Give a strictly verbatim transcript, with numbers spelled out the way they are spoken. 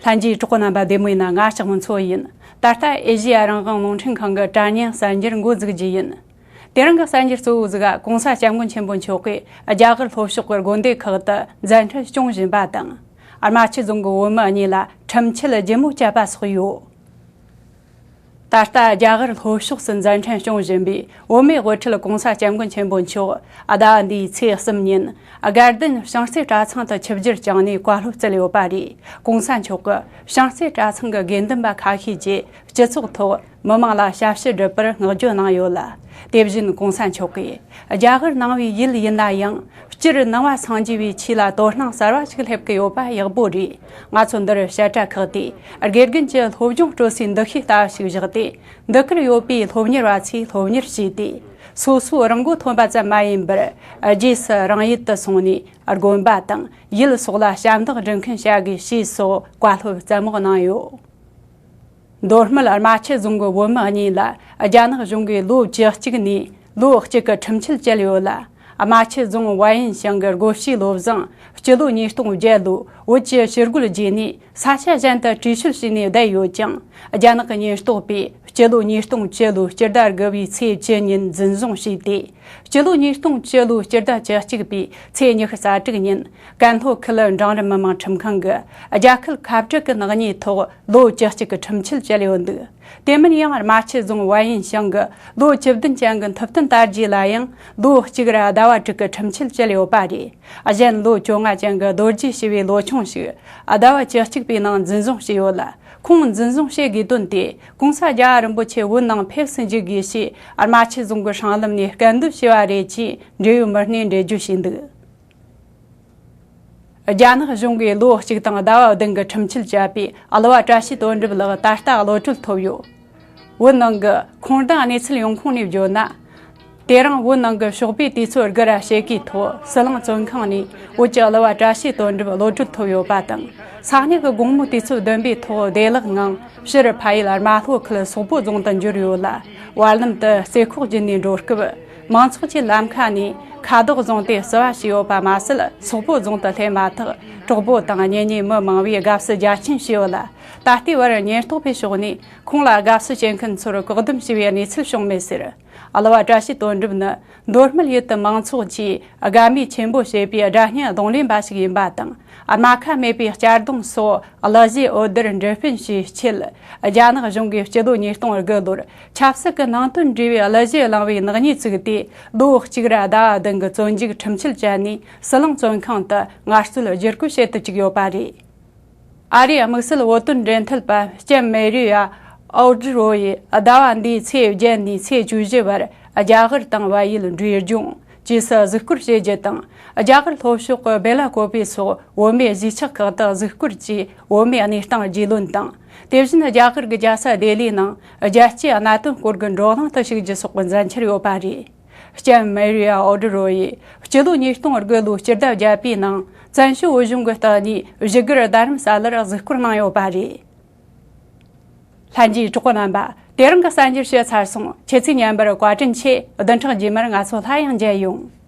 ལྷན་རྒྱས་གྲོགས་པོ་རྣམ་པ་བདེ་མོ་ཡིན་ན། ང་ལྕགས་མོ་མཚོ་ཡིན། ད་ལྟ་ཨེ་ཤེ་ཡ་རང་དབང་རླུང་འཕྲིན་ཁང་གི་དྲ་བརྙན་གསར་འགྱུར་འགོ་འཛུགས་རྒྱུ་ཡིན། དེ་རིང་གི་གསར་འགྱུར་གཙོ་བོ་ཟིག་ག་༸གོང་ས་༸སྐྱབས་མགོན་ཆེན་པོ་མཆོག་གིས་རྒྱ་གར་ལྷོ་ཕྱོགས་ཀྱི་དགོན་སྡེ་ཁག་ཏུ་མཛད་འཕྲིན་སྐྱོང་བཞིན་པ་དང་། རྨ་ཆུ་རྫོང་གི་བོད་མི་གཉིས་ལ་ཁྲིམས་ཆད་ལྗིད་མོ་བཅད་པ་སོགས་ཡོད། ད་ལྟ་རྒྱ་གར་ལྷོ་ཕྱོགས་སུ་མཛད་འཕྲིན་སྐྱོང་བཞིན་པའི་བོད་མིའི་དབུ་ཁྲིད་༸གོང་ས་༸སྐྱབས་མགོན་ཆེན་པོ་མཆོག་ཟླ་བ་འདིའི་ཚེས་གསུམ་ཉིན་དགའ་ལྡན་བྱང་རྩེ་གྲྭ་ཚང་དུ་ཆིབས་བསྒྱུར་བསྐྱངས་ནས་བཀའ་སློབ་སྩལ་ཡོད་པ་རེད། ༸གོང་ས་མཆོག་གིས་བྱང་རྩེ་གྲྭ་ཚང་གི་དགེ་འདུན་པ་ཁ་ཤས་ཀྱིས་སྤྱི་ཚོགས་ཐོག་མི་མང་ལ་ཞབས་ཕྱི་སྒྲུབ་པར་བསྔགས་བརྗོད་གནང་ཡོད་ལ། དེ་བཞིན་༸གོང་ས་མཆོག་གིས་རྒྱ་གར་ནང་བའི་ཡུལ་ཡིན་ན་ཡང་། སྤྱིར་ནང་བ་སངས་རྒྱས་པའི་ཆོས་ལ་དོ་སྣང་གསར་བ་ཞིག་སླེབས་ཀྱི་ཡོད་པ་ཡག་པོ་རེད། ང་ཚོ་འདིར་བཤད་གྲྭ་ཁག་དེས་དགེ་རྒན་གྱི་སློབ་སྦྱོང་སྤྲོད་སའི་འདུ་ཤེས་ལྟ་བུ་ཞིག་བཞག་སྟེ། འདི་གར་ཡོད་པའི་སློབ་གཉེར་བ་ཚོས་སློབ་གཉེར་བྱས་ཏེ། སོ་སོའི་རང་མགོ་ཐོན་པ་ཙམ་མ་ཡིན་པར། རྗེས་སུ་རང་ཡུལ་དུ་སོང་ནས་དགོན་པ་དང་ཡུལ་སོགས་ལ་ཞབས་འདེགས་སྒྲུབ་མཁན་བྱ་དགོས་ཞེས་སོགས་བཀའ་སློབ་རྩེད་མོ་གནང་ཡོད། མདོ་སྨད་རྨ་ཆུ་རྫོང་གི་བོད་མི་གཉིས་ལ་རྒྱ་ནག་གཞུང་གིས་ལོ་བཅུ་གཅིག་ནས་ལོ་གཅིག་གི་ཁྲིམས་ཆད་བཅད་ཡོད་ལ། རྨ་ཆུ་རྫོང་ཝ་ཡན་ཞང་གི་སྒོ་ཕྱེའི་བློ་བཟང་སྤྱི་ལོ་ཉིས་སྟོང་བརྒྱད་ལོ་བོད་ཀྱི་ཕྱི་རྒོལ་རྗེས་ནས་ས་ཆ་གཞན་དུ་བྲོས་བྱོལ་བྱས་ནས་བསྡད་ཡོད་ཀྱང་། རྒྱ་ནག་གི་ཉེན་རྟོག་པས་སྤྱི་ལོ་ཉིས་སྟོང་བཅུ་ལོའི་སྤྱི་ཟླ་དགུ་བའི་ཚེས་བཅུ་ཉིན་འཛིན་བཟུང་བྱས་ཏེ། སྤྱི་ལོ་ཉིས་སྟོང་བཅུ་ལོའི་སྤྱི་ཟླ་བཅུ་གཅིག་པའི་ཚེས་ཉི་ཤུ་རྩ་དྲུག་ཉིན་ཀན་ལྷོ་ཁུལ་འབྲིང་རིམ་མི་དམངས་ཁྲིམས་ཁང་གིས་རྒྱ་ཁུལ་ཁ་བྲལ་གྱི་ནག་ཉེས་ཐོག་ལོ་བཅུ་གཅིག་གི་ཁྲིམས་ཆད་བཅད་ཡོད་འདུག་དེ་མིན་ཡང་རྨ་ཆུ་རྫོང་ཝ་ཡན་ཞང་གི་ལོ་བཅུ་བདུན་ཅན་གྱི་ཐུབ་བསྟན་དར་རྒྱས་ལ་ཡང་ལོ་གཅིག་ར་ཟླ་བ་དྲུག་གི་ཁྲིམས་ཆད་བཅད་ཡོད་པ་རེད། གཞན་ལོ་བཅོ་ལྔ་ཅན་གྱི་རྡོ་རྗེ་ཞི་བའི་ལོ་ཆུང་ཞིག་ཟླ་བ་བཅུ་གཅིག་པའི་ནང་འཛིན་བཟུང་བྱས་ཡོད་ལ། ཁོང་འཛིན་བཟུང་བྱེད་དགོས་དོན་དེ་༸གོང་ས་རྒྱལ་བ་རིན་པོ་ཆེ་བོད་ནང་ཕེབས་སུ་འཇུག་དགོས་ཞེས་རྨ་ཆུ་རྫོང་གི་སྲང་ལམ་ནས་སྐད་འབོད་བྱས་པ་རེད་ཅེས་འབྲེལ་ཡོད་མི་སྣས་འགྲེལ་བརྗོད་བྱས་འདུག་རྒྱ་ནག་གཞུང་གིས་ལོ་གཅིག་དང་ཟླ་བ་བདུན་གྱི་ཁྲིམས་ཆད་བཅད་པའི་གླུ་བ་བཀྲ་ཤིས་དོན་གྲུབ་ལགས་ད་ལྟ་གློད་གྲོལ་ཐོབ་ཡོད། བོད་ནང་གི་ཁུངས་ལྡན་གནས་ཚུལ་ཡོང་ཁུངས་ནས་བརྗོད་ན། དེ་རིང་བོད་ནང་གི་ཞོགས་པའི་དུས་ཚོད་དགུ་ར་ཕྱེད་ཀའི་ཐོག་ཟི་ལིང་བཙོན་ཁང་ནས་བོད་ཀྱི་གླུ་བ་བཀྲ་ཤིས་དོན་གྲུབ་གློད་གྲོལ་ཐོབ་ཡོད་པ་དང་། ས་གནས་ཀྱི་དགོང་མོའི་དུས་ཚོད་བདུན་པའི་ཐོག་བདེ་བླག་ངང་ཕྱིར་ཕ་ཡུལ་རྨ་ལྷོ་ཁུལ་སོག་པོ་རྫོང་དུ་འབྱོར་ཡོད་ལ། བར་ལམ་དུ་རྩེ་ཁོག་བརྒྱུད་ནས་འགྲོ་སྐབས། མང་ཚོགས་ཀྱི་ལམ་ཁ་ནས་ཁ་དོག་བཟུང་སྟེ་བསུ་བ་ཞུས་ཡོད་པ་མ་ཟད། སོག་པོ་རྫོང་དུ་སླེབས་མ་ཐག་གྲོགས་པོ་དང་གཉེན་ཉེ་མི་མང་བས་དགའ་བསུ་རྒྱ་ཆེན་བྱས་ཡོད་ལ། ད་ལྟའི་བར་ཉེན་རྟོག་པའི་ཕྱོགས་ནས་ཁོང་ལ་དགའ་བསུ་བྱེད་མཁན་ཚོར་བཀག་སྡོམ་བྱས་པའི་གནས་ཚུལ་བྱུང་མེད་ཟེར། གླུ་བ་བཀྲ་ཤིས་དོན་གྲུབ་ནི་མདོ་སྨད་ཡུལ་དུ་མང་ཚོགས་ཀྱིས་དགའ་མོས་ཆེན་པོ་བྱེད་པའི་སྒྲ་སྙན་རྡུང་ལེན་པ་ཞིག་ཡིན་པ་དང་། རྨ་ཁ་མེད་པའི་གཅར་རྡུང་སོགས་གླུ་གཞས་འོད་སྡེར་འགྲེམས་སྤེལ་བྱས་ཆེད། རྒྱ་ནག་གཞུང་གིས་སྤྱི་ལོ་ཉིས་སྟོང་དགུ་ལོར་ཆབ་སྲིད་ཀྱི་ནང་དོན་འབྲེལ་བའི་གླུ་གཞས་བླངས་པའི་ནག་ཉེས་བཙུགས་ཏེ། ལོ་གཅིག་ར་ཟླ་བ་བདུན་གྱི་བཙོན་འཇུག་ཁྲིམས་ཆད་བཅད་ནས་ཟི་ལིང་བཙོན་ཁང་དུ་ངལ་རྩོལ་བསྒྱུར་བཀོད་བྱེད་དུ་བཅུག་ཡོད་པ་རེད། ཨ་རིའི་དམིགས་བསལ་བོད་དོན་འབྲེལ་མཐུད་པ་ལྕམ་མེ་རི་ཡ་ཨོ་ཌི་རོ་ཡིས་ཟླ་བ་འདིའི་ཚེས་བརྒྱད་ནས་ཚེས་བཅུ་བཞི་བར་རྒྱ་གར་དང་བལ་ཡུལ་འབྲས་ལྗོངས་བཅས་སུ་གཟིགས་སྐོར་བྱེད་རྒྱུ་དང་། རྒྱ་གར་ལྷོ་ཕྱོགས་ཀྱི་བེ་ལ་ཀོ་པི་སོགས་བོད་མིའི་གཞིས་ཆགས་ཁག་ཏུ་གཟིགས་སྐོར་གྱིས་བོད་མིའི་གནས་སྟངས་རྒྱུས་ལོན་དང་། དེ་བཞིན་རྒྱ་གར་གྱི་རྒྱལ་ས་ལྡི་ལིའི་ནང་རྒྱལ་སྤྱིའི་གནད་དོན་སྐོར་གྱི་བགྲོ་གླེང་དུ་ཞུགས་རྒྱུ་སོགས་ཀྱི་མཛད་འཆར་ཡོད་པ་རེད། ལྕམ་མེ་རི་ཡ་ཨོ་ཌི་རོ་ཡིས་སྤྱི་ལོ་ཉིས་སྟོང་དགུ་ལོའི་སྤྱི་ཟླ་བརྒྱད་པའི་ནང་བཙན་བྱོལ་བོད་གཞུང་གི་ལྟག་ནས་བཞུགས་སྒར་རྡ་རམ་ས་ལར་གཟིགས་སྐོར་གནང་ཡོད་པ་རེད། ལྷན་རྒྱས་གྲོགས་པོ་རྣམ་པ། དེ་རིང་གི་གསར་འགྱུར་ཞུས་ཚར་སོང་། ཁྱེད་ཚོས་ཉན་པར་བཀའ་དྲིན་ཆེ། བདུན་ཕྲག་རྗེས་མར་ང་ཚོ་སླར་ཡང་མཇལ་ཡོང་།